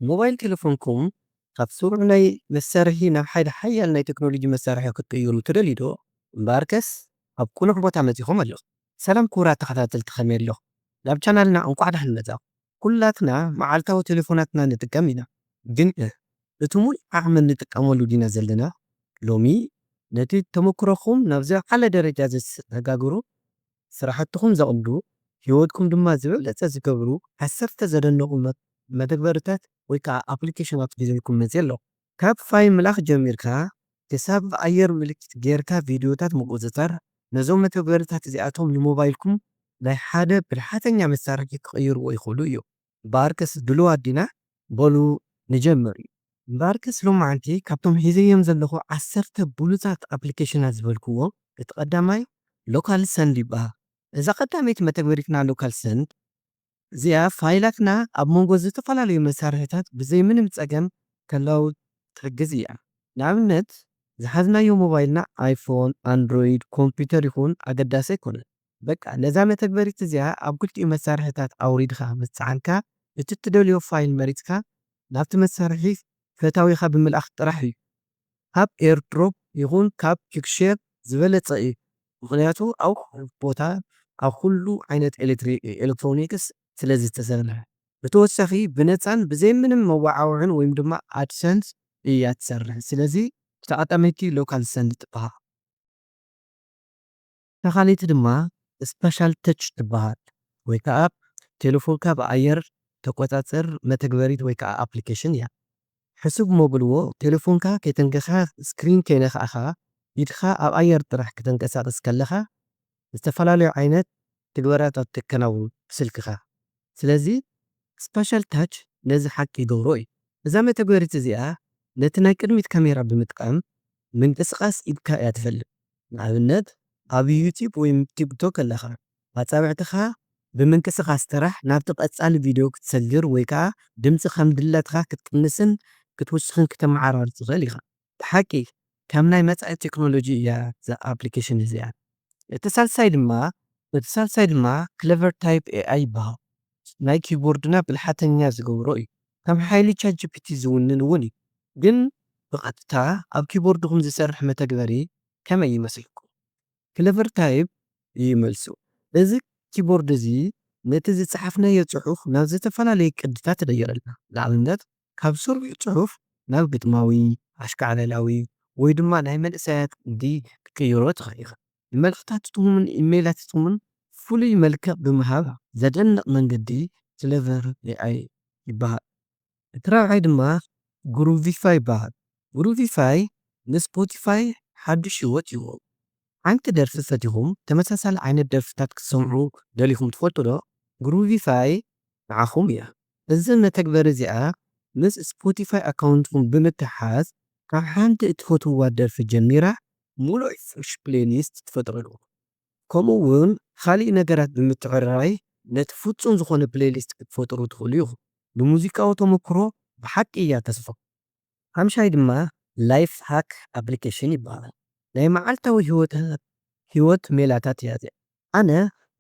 ሞባይል ቴሌፎንኩም ካብ ስሩዕ ናይ መሳርሒ ናብ ሓደ ሓያል ናይ ቴክኖሎጂ መሳርሒ ክትቅይሩ ትደልዩ ዶ? እምበኣርከስ ኣብ ቅኑዕ ቦታ መጺኹም ኣለኹም። ሰላም ክቡራት ተኸታተልቲ፣ ከመይ ኣለኹም? ናብ ቻናልና እንቋዕ ደሓን መጻኹም። ኩላትና መዓልታዊ ቴሌፎናትና ንጥቀም ኢና። ግን እቲ ሙሉእ ዓቕሚ ንጥቀመሉ ዲና ዘለና? ሎሚ ነቲ ተመክሮኹም ናብ ዝለዓለ ደረጃ ዘሰጋግሩ፣ ስራሕትኹም ዘቕሉ፣ ህይወትኩም ድማ ዝበለጸ ዝገብሩ ዓሰርተ ዘደንቑ መ-፣ መተግበርታት ወይ ከዓ ኣፕሊኬሽናት ሒዘልኩም መፅየ ኣለኹ። ካብ ፋይል ምልኣኽ ጀሚርካ ክሳብ ብኣየር ምልክት ጌርካ ቪድዮታት ምቁፅፃር፣ ነዞም መተግበርታት እዚኣቶም ንሞባይልኩም ናይ ሓደ ብልሓተኛ መሳርሒ ክቕይርዎ ይኽእሉ እዮም። እምበኣርከስ ድሉዋት ዲና? በሉ ንጀምር። እምበኣርከስ ሎማዓንቲ ካብቶም ሒዘዮም ዘለኹ ዓሰርተ ብሉፃት ኣፕሊኬሽናት ዝበልክዎ እቲ ቀዳማይ ሎካል ሰንድ ይበሃል። እዛ ቀዳመይቲ መተግበሪትና ሎካል ሰንድ እዚኣ ፋይላትና ኣብ መንጎ ዝተፈላለዩ መሳርሕታት ብዘይ ምንም ፀገም ከላው ትሕግዝ እያ። ንኣብነት ዝሓዝናዮ ሞባይልና ኣይፎን፣ ኣንድሮይድ፣ ኮምፒውተር ይኹን ኣገዳሲ ኣይኮነን። በቃ ነዛ መተግበሪት እዚኣ ኣብ ክልቲኡ መሳርሕታት ኣውሪድኻ ምስ ጸዓንካ፣ እቲ ትደልዮ ፋይል መሪጽካ ናብቲ መሳርሒ ፈታዊኻ ብምልኣኽ ጥራሕ እዩ። ካብ ኤርድሮፕ ይኹን ካብ ኪክሼር ዝበለጸ እዩ። ምኽንያቱ ኣብ ኩሉ ቦታ፣ ኣብ ኩሉ ዓይነት ኤሌክትሪ-፣ ኤሌክትሮኒክስ ስለ ዝተሰርሐ። ብተወሳኺ ብነጻን ብዘይ ምንም መወዓውዕን ወይም ድማ ኣድሰንስ እያ ትሰርሕ። ስለዚ እታ ቀዳመይቲ ሎካል ሰንድ ትበሃል። እታ ካልኣይቲ ድማ ስፓሻል ተች ትበሃል፣ ወይ ከዓ ቴሌፎንካ ብኣየር ተቆጻጸር መተግበሪት ወይ ከዓ ኣፕሊኬሽን እያ። ሕሱብ እሞ በልዎ፣ ቴሌፎንካ ከይተንከኻ፣ ስክሪን ከይነካእኻ፣ ኢድካ ኣብ ኣየር ጥራሕ ከተንቀሳቕስ ከለኻ፣ ዝተፈላለዩ ዓይነት ትግበራታት ተከናውን ብስልክኻ። ስለዚ ስፓሻል ታች ነዚ ሓቂ ይገብሮ እዩ። እዛ መተግበሪት እዚኣ ነቲ ናይ ቅድሚት ካሜራ ብምጥቃም ምንቅስቓስ ኢድካ እያ ትፈልጥ። ንኣብነት ኣብ ዩቲዩብ ወይ ቲክቶክ ከለኻ ኣጻብዕትኻ ብምንቅስቓስ ጥራሕ ናብቲ ቀጻሊ ቪድዮ ክትሰግር ወይ ከኣ ድምጺ ከም ድለትካ ክትቅንስን ክትውስኽን ክተመዓራሪ ትኽእል ኢኻ። ብሓቂ ከም ናይ መጻኢ ቴክኖሎጂ እያ እዛ ኣፕሊኬሽን እዚኣ። እቲ ሳልሳይ ድማ፣ እቲ ሳልሳይ ድማ ክለቨር ታይፕ ኤኣይ ይበሃል። ናይ ኪቦርድና ብልሓተኛ ዝገብሮ እዩ። ከም ሓይሊ ቻት ጂ ፒ ቲ ዝውንን እውን እዩ። ግን ብቐጥታ ኣብ ኪቦርድኹም ዝሰርሕ መተግበሪ ከመይ ይመስለኩም? ክለቨር ታይፕ እዩ መልሱ። እዚ ኪቦርድ እዚ ነቲ ዝጸሓፍናዮ ጽሑፍ ናብ ዝተፈላለዩ ቅድታት ይቕይረልና። ንኣብነት፣ ካብ ስሩዕ ጽሑፍ ናብ ግጥማዊ፣ ኣሽካዕላላዊ ወይ ድማ ናይ መንእሰያት ቅዲ ክትቅይሮ ትኽእል ኢኻ። ንመልእኽታትኩምን ኢሜይላትኩምን ፍሉይ መልክዕ ብምሃብ ዘደንቕ መንገዲ ክለቨር ኤኣይ ይበሃል። እቲ ራብዓይ ድማ ግሩቪፋይ ይበሃል። ግሩቪፋይ ንስፖቲፋይ ሓድሽ ህይወት ይህቦ። ሓንቲ ደርፊ ፈቲኹም ተመሳሳሊ ዓይነት ደርፍታት ክትሰምዑ ደሊኹም ትፈልጡ ዶ? ግሩቪፋይ ንዓኹም እያ። እዚ መተግበሪ እዚኣ ምስ ስፖቲፋይ ኣካውንትኩም ብምትሓዝ ካብ ሓንቲ እትፈትውዋ ደርፊ ጀሚራ ሙሉእ ፍሬሽ ፕሌሊስት ትፈጥረሉ። ከምኡ እውን ካሊእ ነገራት ብምትዕርራይ ነቲ ፍጹም ዝኾነ ፕሌሊስት ክትፈጥሩ ትኽእሉ ኢኹም። ንሙዚቃዊ ተመክሮ ብሓቂ እያ ተስፍኹ። ሓምሻይ ድማ ላይፍ ሃክ ኣፕሊኬሽን ይበሃል። ናይ መዓልታዊ ህይወት፣ ህይወት ሜላታት እያ እዚኣ። ኣነ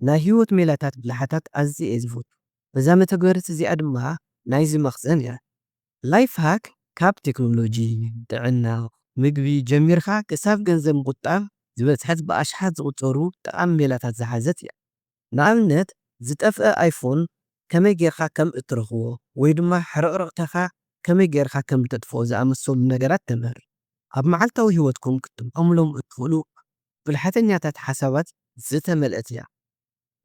ናይ ህይወት ሜላታት ብልሓታት ኣዝየ እየ ዝፈቱ። እዛ መተግበሪት እዚኣ ድማ ናይዚ መኽዘን እያ። ላይፍ ሃክ ካብ ቴክኖሎጂ፣ ጥዕና፣ ምግቢ ጀሚርካ ክሳብ ገንዘብ ምቑጣብ ዝበጽሐት ብኣሽሓት ዝቑጸሩ ጠቓሚ ሜላታት ዝሓዘት እያ። ንኣብነት ዝጠፍአ ኣይፎን ከመይ ጌርካ ከም እትረኽቦ ወይ ድማ ሕርቕርቕታኻ ከመይ ጌርካ ከም እተጥፍኦ ዝኣመሰሉ ነገራት ተምህር። ኣብ መዓልታዊ ህይወትኩም ክትጥቀሙሎም እትኽእሉ ብልሓተኛታት ሓሳባት ዝተመልአት እያ።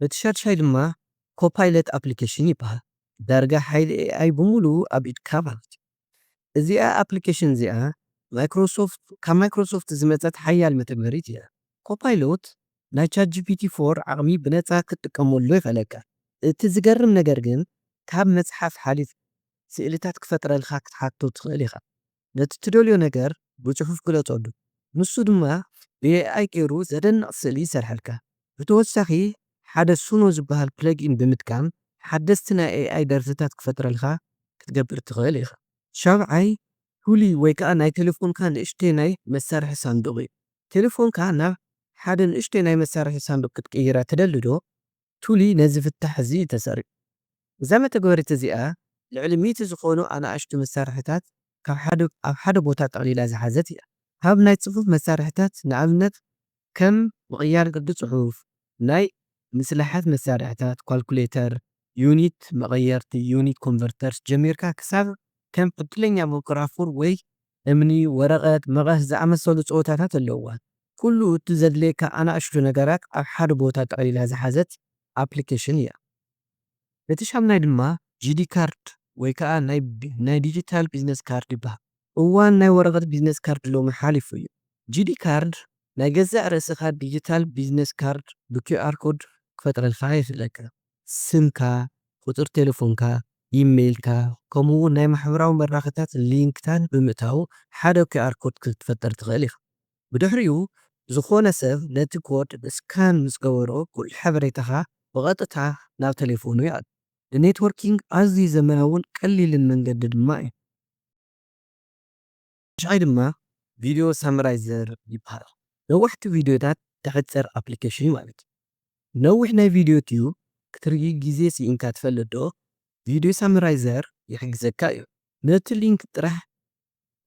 እቲ ሻድሻይ ድማ ኮፓይለት ኣፕሊኬሽን ይበሃል። ዳርጋ ሓይሊ ኤኣይ ብምሉኡ ኣብ ኢድካ ማለት እዩ። እዚኣ ኣፕሊኬሽን እዚኣ ማይክሮሶፍት፣ ካብ ማይክሮሶፍት ዝመጸት ሓያል መተግበሪት እያ። ኮፓይሎት ናይ ቻት ጂ ፒ ቲ ፎር ዓቕሚ ብነጻ ክትጥቀመሉ የኽእለካ። እቲ ዝገርም ነገር ግን ካብ መጽሓፍ ሓሊፍ ስእልታት ክፈጥረልካ ክትሓቶ ትኽእል ኢኻ። ነቲ ትደልዮ ነገር ብጽሑፍ ግለጸሉ። ንሱ ድማ ብኤኣይ ገይሩ ዘደንቕ ስእሊ ይሰርሐልካ። ብተወሳኺ ሓደ ሱኖ ዝበሃል ፕለግኢን ብምጥቃም ሓደስቲ ናይ ኤኣይ ደርፍታት ክፈጥረልካ ክትገብር ትኽእል ኢኻ። ሻብዓይ ቱሊ ወይ ከኣ ናይ ቴሌፎንካ ንእሽተይ ናይ መሳርሒ ሳንዱቕ እዩ። ቴሌፎንካ ናብ ሓደ ንእሽተይ ናይ መሳርሒ ሳንዱቕ ክትቅይራ ትደሊ ዶ? ቱሊ ነዚ ፍታሕ እዚ እዩ ተሰሪዑ። እዛ መተግበሪት እዚኣ ልዕሊ ሚእቲ ዝኾኑ ኣናእሽቱ መሳርሕታት ካብ ሓደ ኣብ ሓደ ቦታ ጠቕሊላ ዝሓዘት እያ። ካብ ናይ ጽሑፍ መሳርሕታት ንኣብነት ከም ምቕያር ቅዲ ጽሑፍ፣ ናይ ምስላሓት መሳርሕታት፣ ኳልኩሌተር፣ ዩኒት መቐየርቲ፣ ዩኒት ኮንቨርተርስ ጀሚርካ ክሳብ ከም ዕድለኛ መንኮራፉር ወይ እምኒ፣ ወረቐት፣ መቐስ ዝኣመሰሉ ጸወታታት ኣለውዋ። ኩሉ እቲ ዘድልየካ ኣናእሽቱ ነገራት ኣብ ሓደ ቦታ ጠቕሊላ ዝሓዘት ኣፕሊኬሽን እያ። እቲ ሻምናይ ድማ ጂዲ ካርድ ወይ ከዓ ናይ ቢ- ናይ ዲጂታል ቢዝነስ ካርድ ይበሃል። እዋን ናይ ወረቐት ቢዝነስ ካርድ ሎሚ ሓሊፉ እዩ። ጂዲ ካርድ ናይ ገዛእ ርእስኻ ዲጂታል ቢዝነስ ካርድ ብኪውኣር ኮድ ክፈጥረልካ ይኽእለካ። ስምካ፣ ቁፅር ቴሌፎንካ፣ ኢሜይልካ ከምኡ እውን ናይ ማሕበራዊ መራኸታት ሊንክታት ብምእታው ሓደ ኪውኣር ኮድ ክትፈጥር ትኽእል ኢኻ። ብድሕሪኡ ዝኾነ ሰብ ነቲ ኮድ ስካን ምስ ገበሮ ኩሉ ሓበሬታኻ ብቐጥታ ናብ ቴሌፎኑ ይኣቱ። ንኔትወርኪንግ ኣዝዩ ዘመናውን ቀሊልን መንገዲ ድማ እዩ። ሽዓይ ድማ ቪድዮ ሳምራይዘር ይበሃል። ነዋሕቲ ቪድዮታት ተሕፀር ኣፕሊኬሽን ማለት እዩ። ነዊሕ ናይ ቪድዮ ቲዩብ ክትርኢ ግዜ ስኢንካ ትፈልጥ ዶ? ቪድዮ ሳምራይዘር ይሕግዘካ እዩ። ነቲ ሊንክ ጥራሕ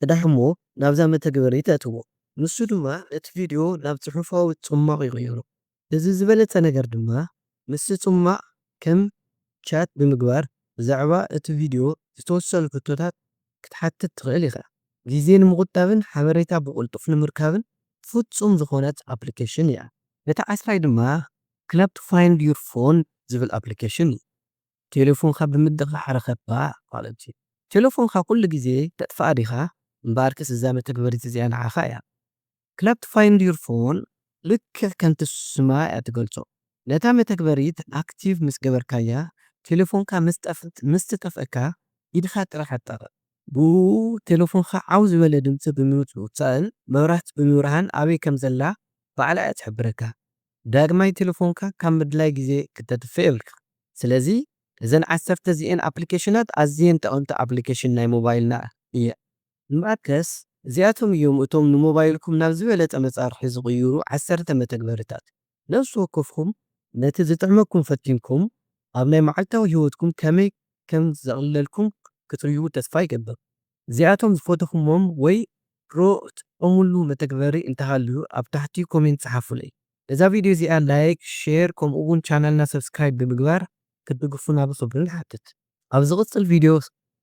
ቅዳሕ እሞ ናብዛ መተግበሪ ተእትዎ። ንሱ ድማ ነቲ ቪድዮ ናብ ጽሑፋዊ ጽማቕ ይቕይሮ። እዚ ዝበለጸ ነገር ድማ ምስቲ ጽማቕ ከም ቻት ብምግባር ብዛዕባ እቲ ቪድዮ ዝተወሰኑ ሕቶታት ክትሓትት ትኽእል ኢኻ። ግዜ ንምቑጣብን ሓበሬታ ብቕልጡፍ ንምርካብን ፍጹም ዝኾነት ኣፕሊኬሽን እያ። ነቲ ዓስራይ ድማ ክላፕ ቱ ፋይንድ ዩር ፎን ዝብል ኣፕሊኬሽን እዩ። ቴሌፎንካ ብምድኻ ሓረኸባ ማለት እዩ። ቴሌፎንካ ኩሉ ግዜ ተጥፍኣ ዲኻ? እምበኣርከስ እዛ መተግበሪት እዚኣ ንዓኻ እያ። ክላፕ ቱ ፋይንድ ዩር ፎን ልክዕ ከምቲ ስማ እያ ትገልጾ። ነታ መተግበሪት ኣክቲቭ ምስ ገበርካያ ቴሌፎንካ ምስ ጠፍ- ምስ ትጠፍእካ ኢድኻ ጥራሕ ኣጣቕዕ። ብኡ ቴሌፎንካ ዓው ዝበለ ድምፂ ብምውፃእን መብራህቲ ብምብርሃን ኣበይ ከም ዘላ ባዕላ እያ ትሕብረካ። ዳግማይ ቴሌፎንካ ካብ ምድላይ ግዜ ክተጥፍእ የብልካ። ስለዚ እዘን ዓሰርተ እዚኤን ኣፕሊኬሽናት ኣዝየን ጠቐምቲ ኣፕሊኬሽን ናይ ሞባይልና እየን። እምበኣርከስ እዚኣቶም እዮም እቶም ንሞባይልኩም ናብ ዝበለጸ መጻርሒ ዝቕይሩ ዓሰርተ መተግበሪታት። ነፍሲ ወከፍኩም ነቲ ዝጥዕመኩም ፈቲንኩም ኣብ ናይ መዓልታዊ ህይወትኩም ከመይ ከም ዘቕልለልኩም ክትርእዩ ተስፋ ይገብር። እዚኣቶም ዝፈተኹሞም ወይ ፕሮ እትጥቀሙሉ መተግበሪ እንተሃልዩ ኣብ ታሕቲ ኮሜንት ጸሓፉለይ። ነዛ ቪድዮ እዚኣ ላይክ፣ ሼር ከምኡ እውን ቻናልና ሰብስክራይብ ብምግባር ክትድግፉና ብኽብሪ ንሓትት። ኣብ ዝቕጽል ቪድዮ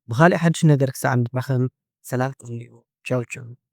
ብኻሊእ ሓድሽ ነገር ክሳዕ ንራኸብ ሰላም ትህልዩ። ቻው ቻው።